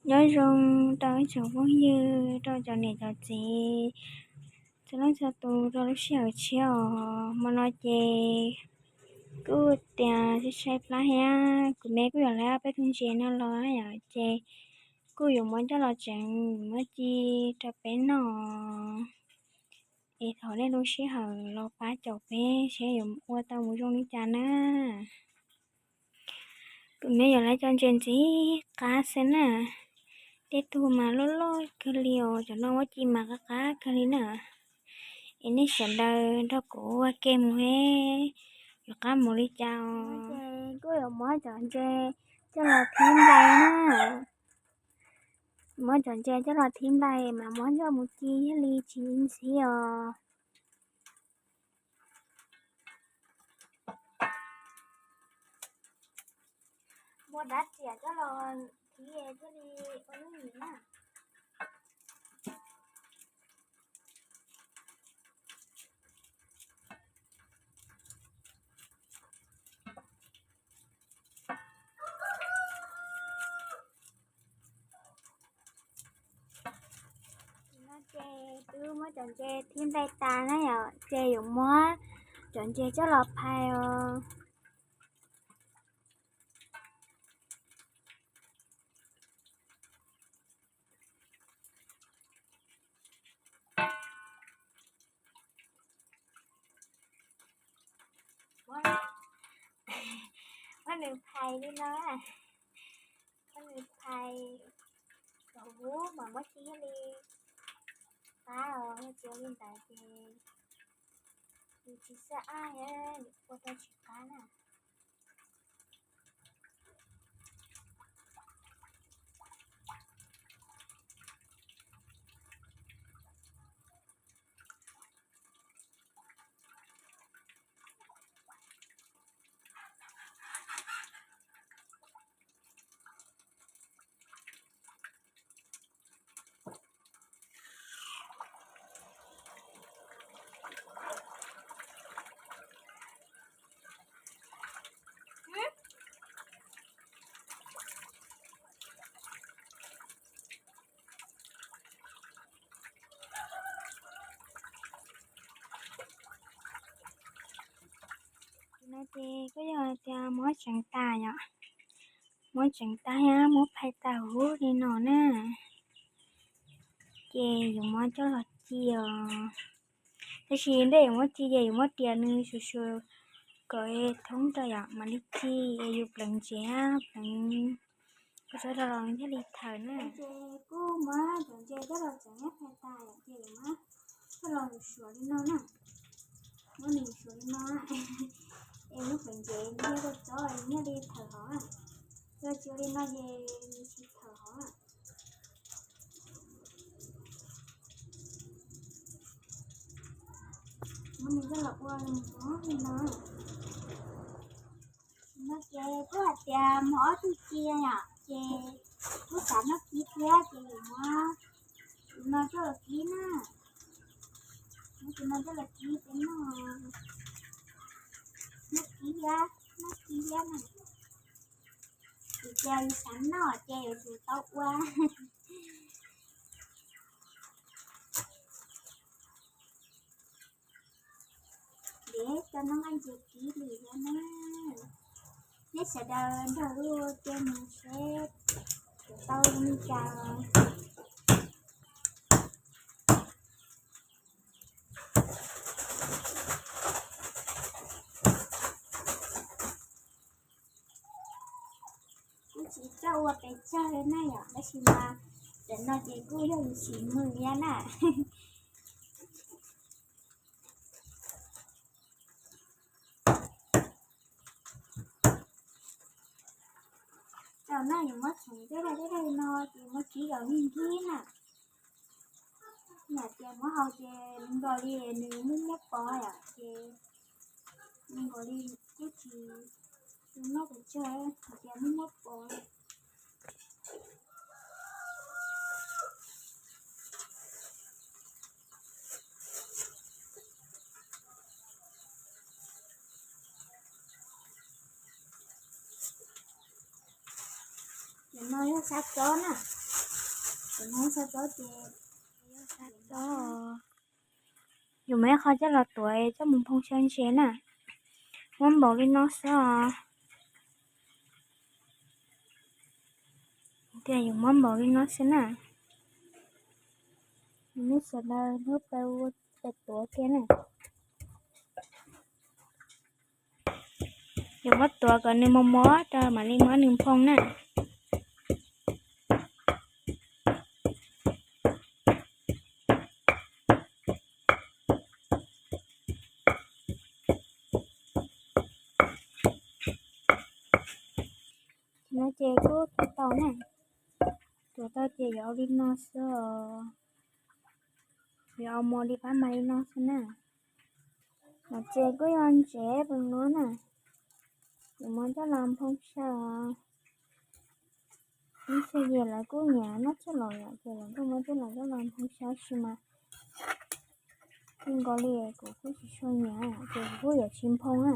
Nyob zoo rau ib tsoom phooj ywg, rau cov niam cov txiv, txhua leej txhua tus rau lub sij hawm tshiab os. Hmo no ces kuj tias tshaib tshaib plab thiab, kuv me kuj yuav lawv peb tug ntses no los yom, ces kuj yuav muab coj los tsev muab ci rau peb noj. Es thov nej lub sij hawm los pab caum peb seb yuav ua tau mus zoo li cas na. Kuv me yuav lawv cov ntses ntxim qab xwb na. Tej tug mas loj loj kawg li os, cov no muab ci mas qab qab kawg li na. Es nej sawv daws nrog kuv ua ke mus seb yuav qab mus li cas os. Kuj yuav muab cov ntses coj los thib nplai na. Muab cov ntses coj los thib nplai mas muab coj mus ci thiaj li tsis ntxhiab os. Muab dab riam coj los thib thiaj li ua lub nim na. No ces twb muab cov ntses thib nplai tas na yom, ces yuav muab cov ntses coj los phais os. Muab nws phais li no, muab nws phais kom huv mas muab ci thiaj li qab os, yog tsis ua li ntawd ces nws tsis xab ab, ua rau tsis qab na. No ces kuj yog tias muab tseev tas yom, muab tseev tas thiab muab phais tas huv li no na. Ces yuav muab coj los ci os. Tab sis ntej yuav muab ci ces yuav muab riam nws suav suav kom thoob rau yom, mam li ci es yus pleev ntsev, pleev kuv tso rau los thiaj li thaws na. Ces kuj muab cov ntses coj los tseev thiab phais tas yom, ces yuav muab coj los suav li no na. Muab nws suav li no, es lub pleev ntsev thiab rau tsob thiaj li thaws hov. Yog tsis ua li no ces tsis thaws hov. Muab nws coj los ua li no. No ces kuj hais tias muaj ob tug ci yom, ces kuj xav noj kib thiab ces yuav muab tus no coj los kib na. Muab tus no coj los kib peb noj. Noj kib thiab, noj kib thiab na. Ces yus xav noj ces yus tau ua. Ntev cov no nqaij ntses kib li thiab na. Neb sawv daws nrog kuv ua ke mus seb yuav tau li cas. Kuj tsis txawj ua pes tsawg li na yom, tab sis mas ntawm no ces kuj yog yus sim mus thiab na. Tam no yus muab txhoov tej daim tej daim no ces muab kib kom nkig nkig na. Yam tias muab hau ces nkaus li nws muab muab pov yom, ces nkaus li twb tsis noj pes tsawg, hais tias muab muab pov. Cov no yog sab tsob na, cov no yog sab tsob ces, yog sab tsob. Yus muab ib qho coj los tuav coj mus nphoo xyaw ntses na. Muab npaum li no xwb os. Tias yus muab npaum li no xwb na. Nej sawv daws hlub pab ua pab tuav kiag na. Yus muab tuav kom nws mos mos rau mam li muab nws nphoo na. Tam sim no ces kuj tuav tau na. Tuav tau ces yuav ua li no xwb os. Yuav ua mos li pab mas li no xwb na. Mas ces kuj yog ntsev pes no na. Yuav muab coj los nphoo xyaw os. Ib txhia ces lawv kuj nyiam noj tshaj los yom, ces lawv kuj muab coj los coj los nphoo xyaw tab sis mas kuj nkaus li kuv kuj tsis tshua nyiam ces kuv kuj yuav tsis nphoo na.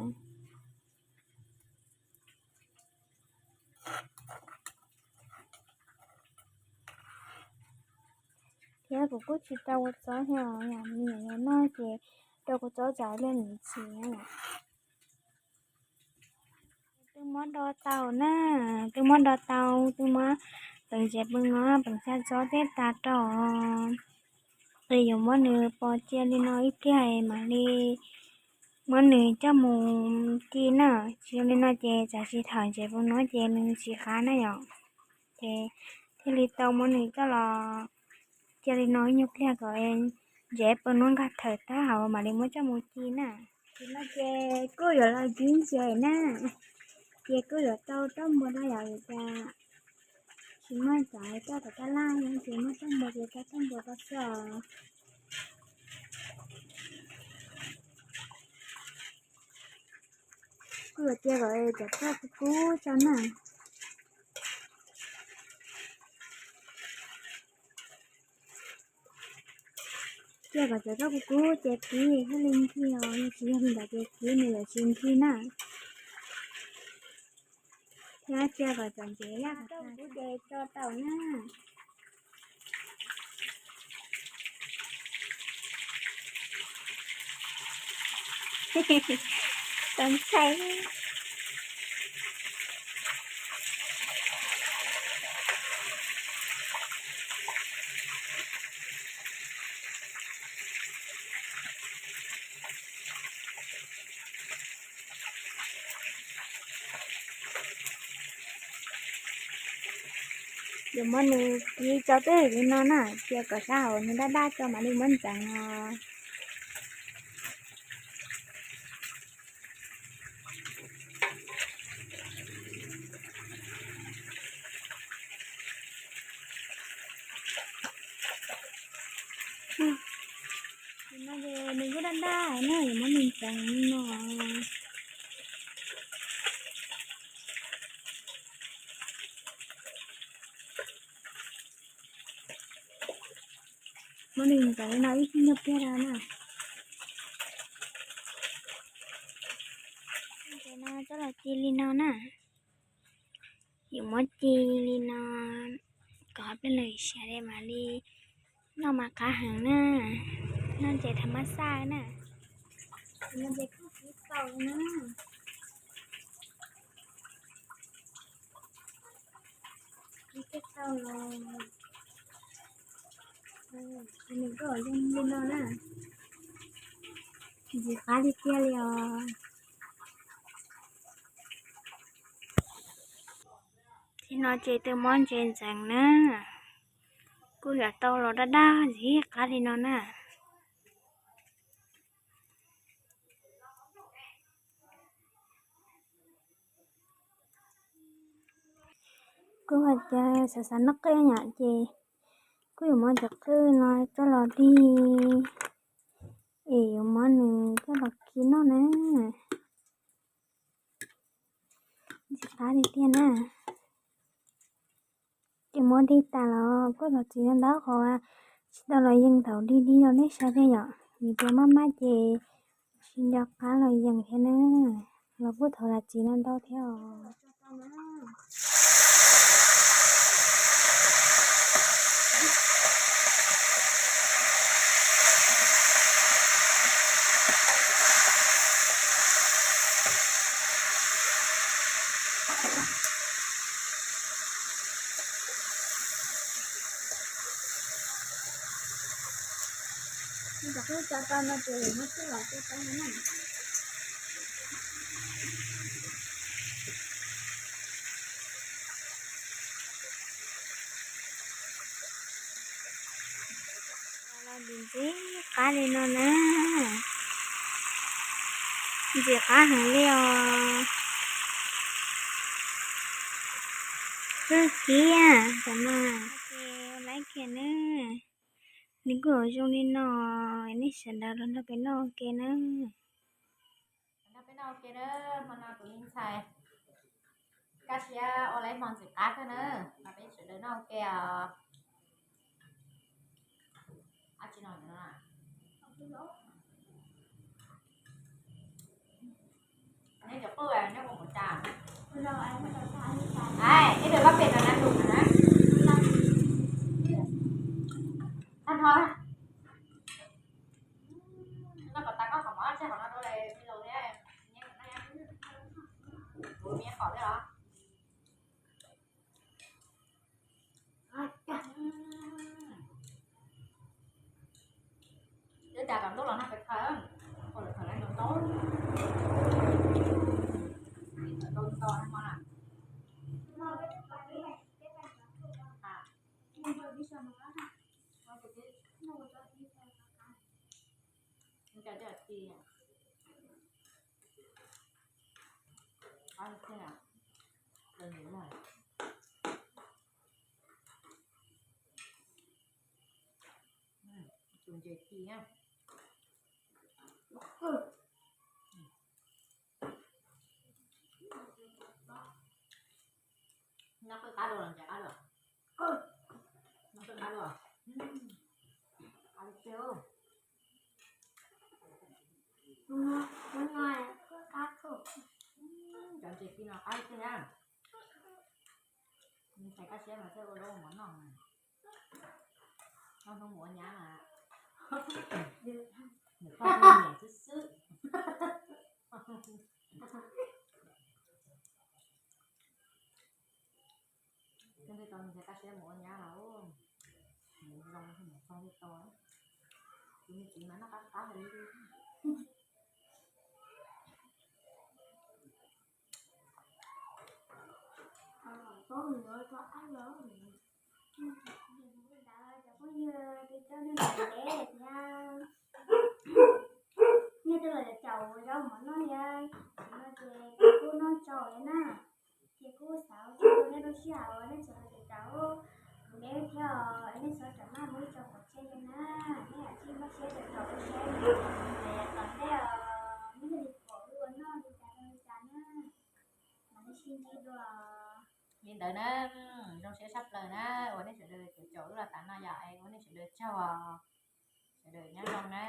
Thiab kuv kuj tsis rau kua txob thiab os, yam me nyuam yaus noj ces rau kua txob tsam ib pliag nws txhim na. Twb muab do tau na, twb muab do tau, twb muab peem ntsev pes no, peem xyaw tsob tej tas rau. Ces yuav muab nws pov cia li no ib pliag mam li muab nws coj mus ci na. Tsis li no ces tsam tsis thaum ntsev pes no ces nws tsis qab na yom. Ces thiaj li tau muab nws coj los cia li no ib nyuag pliag kom ntsev pes no nkag thawm tag hauv mam li muab coj mus ci na. Tam sim no ces kuj yuav los ci ntses na, ces kuj yuav tau roj npua dab yom, vim tias tsis muaj cov coj tom taj laj no ces muaj roj npua ces tau roj npua tau xwb os. Kuj yuav cia kom cov roj kub kub tso na. Cia kom cov roj kub kub ces kiv thiaj li ncig os, yog tsis yog li ntawd ces kiv nws yuav tsis ncig na. Thiab cia kom cov ntsev yaj kom roj kub kub ces tso tau na. Tau ntshai. Yuav muab nws kiv tso twj ywm li no na, cia kom sab hauv nws daj daj tso mam li muab ntxeev os. Tam sim no ces nws kuj daj daj na, yuav muab nws ntxeev no. Muab nws ntxeev li no ib nyuag pliag rau na. Ntses no coj los ci li no na. Yuav muab ci li no kom pliag lwm siav mam li noj mas qab heev na. Noj ntses tham mab xaj na. Ntses kuj ci tau na. Ci tau los nws kuj zoo li no na. Ntxim qab tiag tiag li os. Txij no ces twb muab ntses ntxeev na, kuj yuav tau los daj daj ntxim qab li no na. Kuj hais tias xav xav noj qej yom ces Kuj yuav muab cov qwj no coj los dig es yuav muab nws coj los khi noj na. Ntxim qab li tiag na. Ces muab dig tas los kuj thov txim ntau qhov tsis tau los yees thaum dig dig rau nej saib thiab yom, vim tias maj maj ces tsis nco qab los yees thiab na. Los kuj thov zam txim ntau ntau thiab os. Cov qwj tso tau no ces muab txhij los tso tau na. Los ntxim qab li no na. Ntxim qab heev li os. Qwj kiag tam no ces ua laib kiag na. Nws kuj yuav zoo li no, nej sawv daws los nrog peb noj ua ke na. Nrog peb noj ua ke na, hmo no kuv me ntxhais Kaj Siab ua laib hmo ntxim qab kawg na, nrog peb sawv daws noj ua ke os. Neb cov qwj neb ua mus cas? Ib tus koj pem ntawd na, tus na. Tag nrho na. Noj kom tas koj qhov mov tseg qhov no rau me laus thiab. Kuv me qhov thiab los. Twb tas tom ntuj los noj peb khaws, ua lawv khaws lawv ntau ntau. Ntau ntau hmo na. Tus ntses ci na. Noj qwj qab dua los ntses qab dua? Noj qwj qab dua. Qab li tiag. Cov ntses ci no qab li tiag na. Ntxhais Kaj Siab mas thiaj ua zaub mov noj na. Noj hnub mus ua nyab mas nws poj niam xwb xwb. Tus twg tau ntxhais Kaj Siab mus ua nyab los nws zoo mus txog li tau. Tus me txiv mas noj qab qab li. Cov phooj ywg, nej cov ntev thiab, nej twb los caum zaub mov noj thiab, no ces kuv kuj noj tsau thiab na. Ces kuj xav ua tsaug rau nej lub sij hawm uas nej tseem los caum kuv deb thiab os, nej txhob ram maj mus ib tsoom pov tseg li na. Nej yam tsis muaj siab caum kuv saib, tom ntej os nej thiaj li pom wb ua noj li cas rau li cas na. Mam li sib ntsib dua. Li ntawd na, zoo siab tshaj plaws na, uas nej sawv daws caum wb los tas no yom, es ua nej sawv daws tsaug os. Sawv daws nyob zoo na.